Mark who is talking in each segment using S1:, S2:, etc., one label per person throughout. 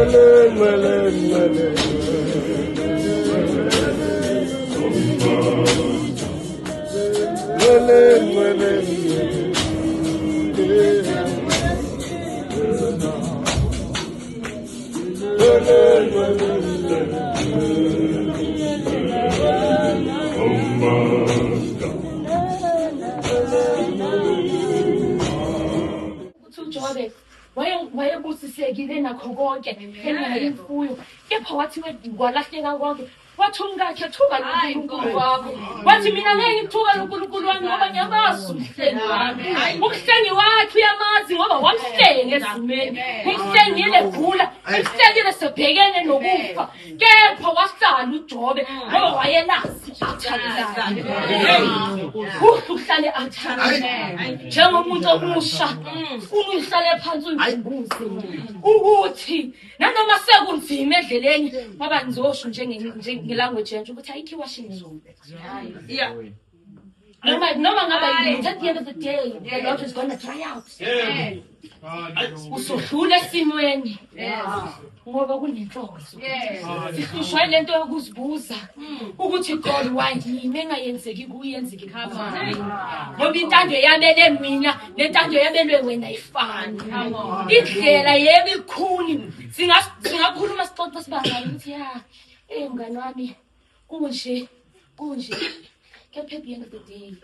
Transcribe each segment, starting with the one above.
S1: Ngcwele, ngcwele, ngcwele, ngcwele, ngcwele, ngcwele, ngcwele, ngcwele.
S2: Ukuthi uJobe wayebusisekile nakho konke, enayo imfuyo, kepha wathi kwalahleka konke. Wathi umkakhe, thuka lo Nkulunkulu wakho. Wathi, mina ngeke ngithuka lo Nkulunkulu wami, ngoba ngiyamazi umhlengi wami. Umhlengi wakhe uyamazi, ngoba wamhlenga ezimeni, umhlengile egula, umhlengile sebhekene nokufa, kepha wahlala uJobe ngoba wayelazi i-altari lakhe. Kuhle ukuhlala e-altareni njengomuntu omusha. Funa uyihlale phansi, uyikhumbuze ukuthi nanoma sekunzima endleleni, ngoba ngizosho njengelanguage entsha ukuthi ayikho iwashing zone. Noma ngaba yini, at the end of the day the Lord is gonna dry out. Usudlula esimweni ngoba kunenhloso. Sihlushwa lento yokuzibuza ukuthi, God, why yimi, engayenzeki kuyenzeke, ngoba intando yabele mina nentando yabelwe wena ayifani. Indlela yebo ikhuni. Singakhuluma, sixoxe, sibangani, ukuthi ya, mngani wami, kunje kunje, kepha at the end of the day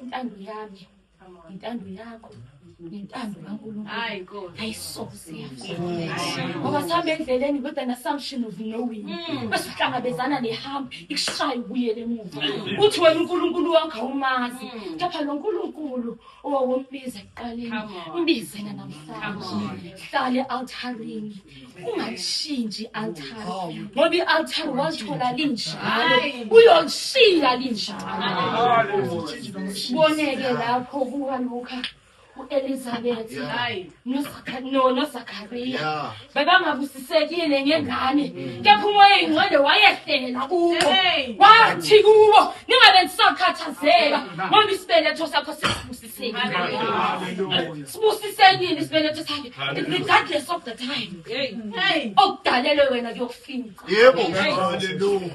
S2: intando yami, intando yakho nentando kaNkulunkulu ayisoze yafana, ngoba sihamba endleleni with an assumption of knowing, bese uhlangabezana nehambo ikushaya ubuyele emuva, uthi wena uNkulunkulu wakho awumazi. Kepha lo Nkulunkulu owawumbiza ekuqaleni, mbize namhlanje. Hlale e-altarini, ungashintshi i-altari, ngoba i-altari walithola linjalo, uyolishiya linjalo. Siboneke lapho kukaLuka, u-Elizabeth noZakariya bebangabusisekile ngengane, kepha uMoya Ingcwele wayehlela kubo, wathi kubo, ningabe nisakhathazeka, ngoba isibeletho sakho sesibusisekile, sibusisekile isibeletho sakhe. Regardless of the time, okudalelwe wena kuyokufika.
S3: Yebo, haleluya.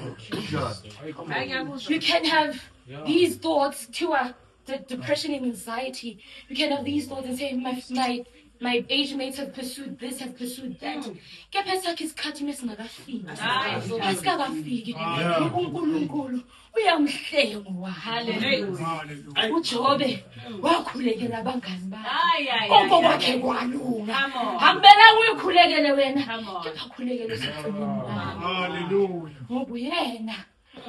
S2: You can have these thoughts, kuthiwa the depression and anxiety. You can have these thoughts and say, my age mates have pursued this, have pursued that. Kepha esakho isikhathi mesingakafiki, asikakafiki. UNkulunkulu uyamhlenga wakhe. UJobe wakhulekela abangani bakhe, konke kwakhe kwalunga. Akumelanga uyikhulekele wena, kepha khulekele eseceleni wakho, ngoba uyena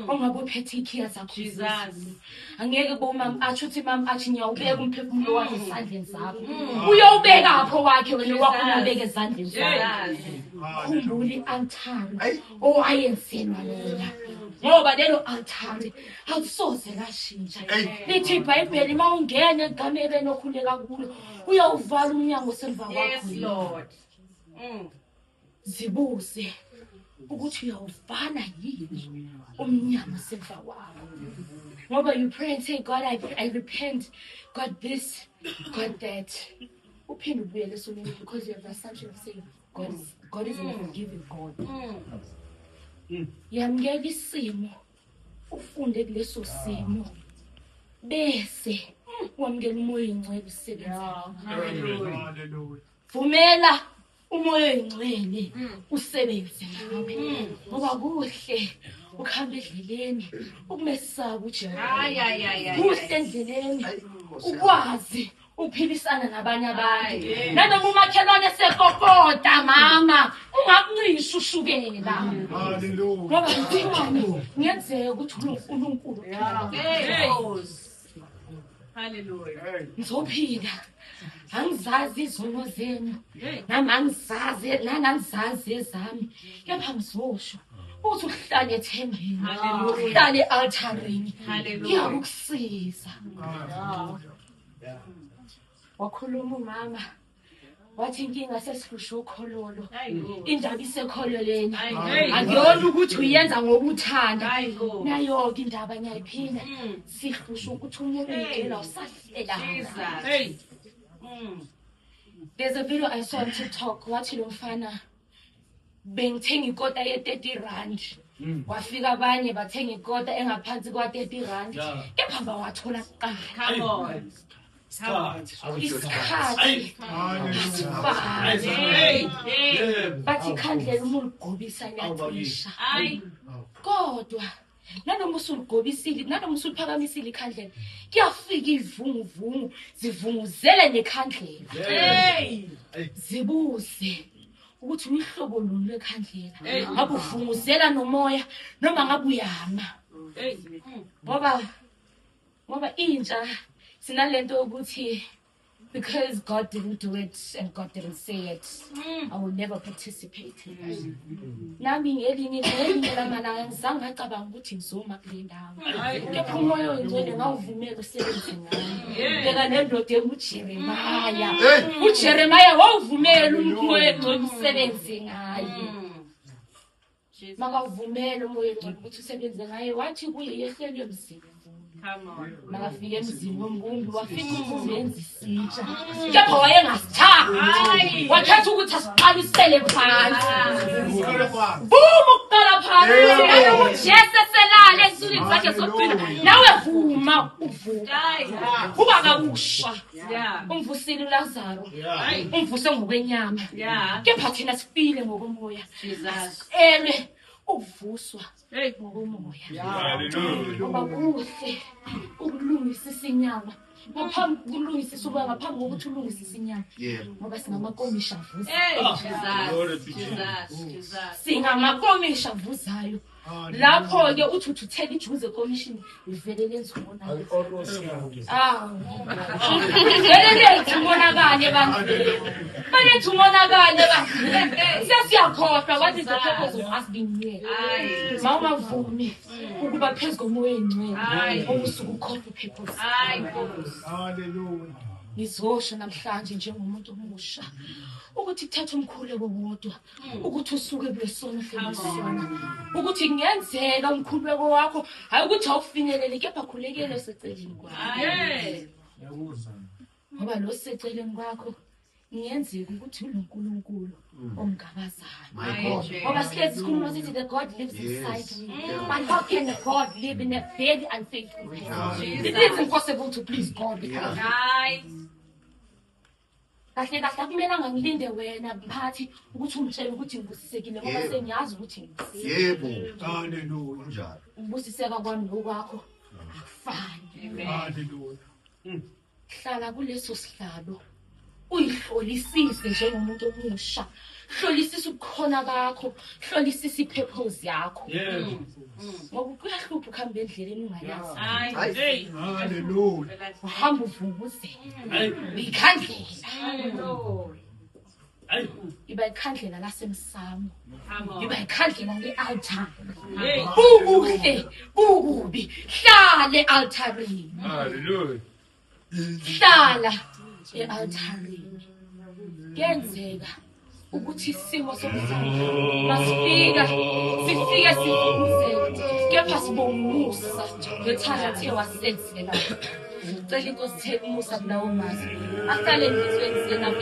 S2: ongabe uphethe ikhiya zakho zezulu. Angeke bomama atsho uthi, mama athi, ngiyawubeka umphefumulo wakhe esandleni sakho. Uyowubeka apho wakhe, wena wakho ungabeka ezandleni zakho. Khumbula i-altari owayenzelwa lona, ngoba lelo altari awusoze lashintsha. Lithi iBhayibheli, uma ungena egameni okhuleka kulo, uyawuvala umnyango semva kwakho.
S4: Lord.
S2: Zibuze ukuthi uyawuvala yini umnyango semva kwakho, ngoba you pray and say, God, I repent, God this, God that, uphinde ubuyele esonweni because you have the assumption of saying God is a forgiving God. Yamukela isimo, ufunde kuleso simo, bese wamukela uMoya Oyingcwele usebenza. Vumela uMoya Oyingcwele usebenze ngawe, ngoba kuhle ukuhamba endleleni ukumesaba uJehova. Kuhle endleleni ukwazi ukuphilisana nabanye abantu, nanoma umakhelwane sekokota, mama, ungakuncisha ushukela, ngoba kuthiwani, kungenzeka ukuthi uNkulunkulu
S4: Hallelujah.
S2: Ngizophinda, angizazi izono zenu, nami angizazi, nanangizazi ezami, kepha ngizosho uthi uhlale ethembeni, uhlale e-altarini, kuyakukusiza. Wakhuluma umama wathi inkinga sesihlusha ukhololo, indaba isekhololeni, akuyona ukuthi uyenza ngokuthanda. Nayo-ke indaba ngiyayiphinda, sihlusha ukuthi umuntu uyigcina usahlelanga. There's a video I saw on TikTok. Wathi lo mfana Bengithenga ikota ye-30 rand. Kwafika abanye bathenga ikota engaphansi kwa-30 rand. Kepha bawathola kuqala.
S4: Come on.
S2: Isikhathi asifani. Bathi ikhandlela uma uligobisa liyacisha. Kodwa nanoma usuligobisile, nanoma usuliphakamisile ikhandlela, kuyafika ivunguvungu zivunguzele nekhandlela. Zibuze ukuthi uyihlobo luni lwekhandlela, ngabe uvunguzela nomoya noma ngabe uyama. Ngoba intsha sinalento yokuthi because God didn't do it and God didn't say it, I will never participate. Nami ngelinye lamalanga ngizange ngacabanga ukuthi ngizoma kule ndawo. Kepha umoya oyingcwele ngawuvumela usebenze ngami. Bheka nendoda enguJeremiah. UJeremiah wawuvumela umoya oyingcwele usebenze ngaye. Makawuvumela umoya oyingcwele ukuthi usebenze ngaye, wathi kuye yehlelwe emzini. Makafika emzini wombumbi wafika umbumbi enza isitsha, kepha wayengasithandi, wakhetha ukuthi asiqalisele phansi. Vuma ukuqala phansi, naloku Jesu eselale ensukwini zakhe zokugcina, nawe vuma ukuvuka. Uba kakusha umvusile uLazaro, umvuse ngokwenyama, kepha thina sifile ngokomoya. Asicelwe ukuvuswa ngokomoya. Ngoba kuhle ukulungisisa inyama ngaphambi ukulungisisa umoya, ngaphambi kokuthi ulungisise inyama. Ngoba singamakomisha avuzayo. Singamakomisha avuzayo. Lapho-ke uthi uthi uthela ijuice ekomishini, ivele lenza umonakalo. Vele lenza umonakalo ebandleni. Baletha umonakalo ebandleni. Sesiyakhohlwa what is the purpose of us being here. Mawungavumi ukuba phezu komoya oyingcwele, obusuku ukhohlwa i-purpose. Ngizosho namhlanje njengomuntu omusha ukuthi kuthatha umkhuleko wodwa ukuthi usuke kulesono hleli, ukuthi kungenzeka umkhuleko wakho hayi ukuthi awufinyeleli, kepha khulekele seceleni kwakho. Ngoba lo seceleni kwakho kungenzeka ukuthi uloNkulunkulu omngabazayo. Ngoba sihlezi sikhuluma sithi the God lives inside me. But how can a God live in a very unfaithful person? It is impossible to please God without kahle kahle akumelanga ngilinde wena mphathi ukuthi ungitshele ukuthi ngibusisekile, ngoba sengiyazi ukuthi ngibusisekile.
S3: Yebo.
S1: Hallelujah.
S3: Kunjalo.
S2: Ukubusiseka kwami nokwakho akufani.
S1: Hallelujah.
S2: Hlala kuleso sihlalo uyihlolisise njengomuntu omusha. Hlolisisa ubukhona bakho, hlolisisa i-purpose yakho. Ngoba kuyahlupha ukuhamba endleleni ungayazi.
S1: Hallelujah.
S2: Uhamba uvunguzela. Ikhandlela. Iba ikhandlela lasemsamo. Iba ikhandlela le-altar. Bukuhle, bukubi, hlala e-altarini.
S1: Hallelujah.
S2: Hlala e-altarini. Kuyenzeka ukuthi isimo somhlaba masifika sifike sivunguzele, kepha sibonga umusa ngethanda athe wasenzela. Cela inkosi ithele umusa kulawo mazwi ahlale enhliziyweni zethu.